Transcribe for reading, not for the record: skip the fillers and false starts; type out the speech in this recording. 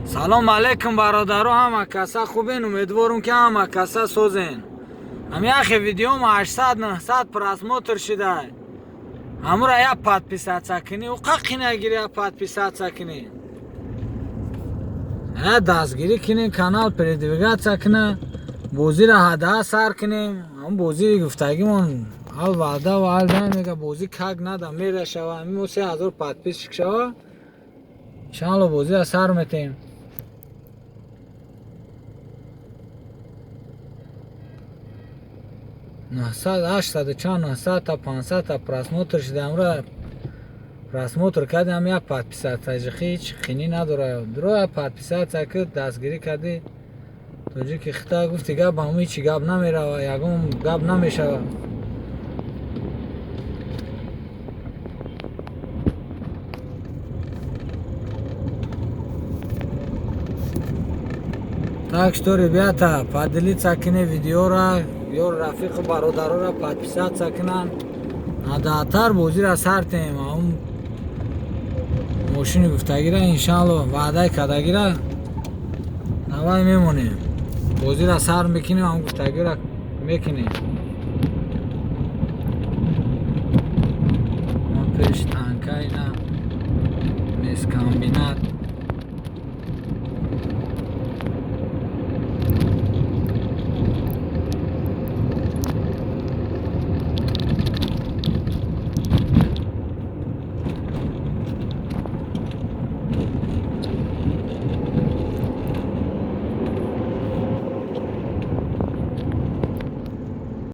Салом алейкум, бародаро, ҳама каса хубен? Умедворум, ки ҳама каса созен. Ҳами яхе видеомо 800, 900 просмотр шидай. Ҳамура я подписаться кунӣ, уқа қинагири, я подписаться кунӣ. Я дастгирӣ кунем, канал передвигаться куна, бозиро ҳадаа сар кунем. Ҳам бозии гуфтагимон ал ваъда ва ал мега, бозӣ как нада мерашава. Ҳами мо 3000 подписчик шава, иншаалло, бозиро сар метем. 900, 800 чанд, 900-та, 500-та просмотр шуда. Амра просмотр кардам, як подписаться ҷихи ҳеҷ қинӣ надора. Дуро як подписаться ки дастгирӣ кардӣ, тоҷики хита гуфти, гап ҳаму ҳечи гап намерава, ягон гап намешава. Так что, ребята, поделиться кунед видеора, ё рафиқу бародарора подписаться кунанд. Надаатар бозиро сар тем. Ам мошини гуфтагира, иншалло, ваъдаи кардагира навай мемонем. Бозиро сар мекунем, ам гуфтагира мекунем. Ма пеш танкайна, мясокомбинат.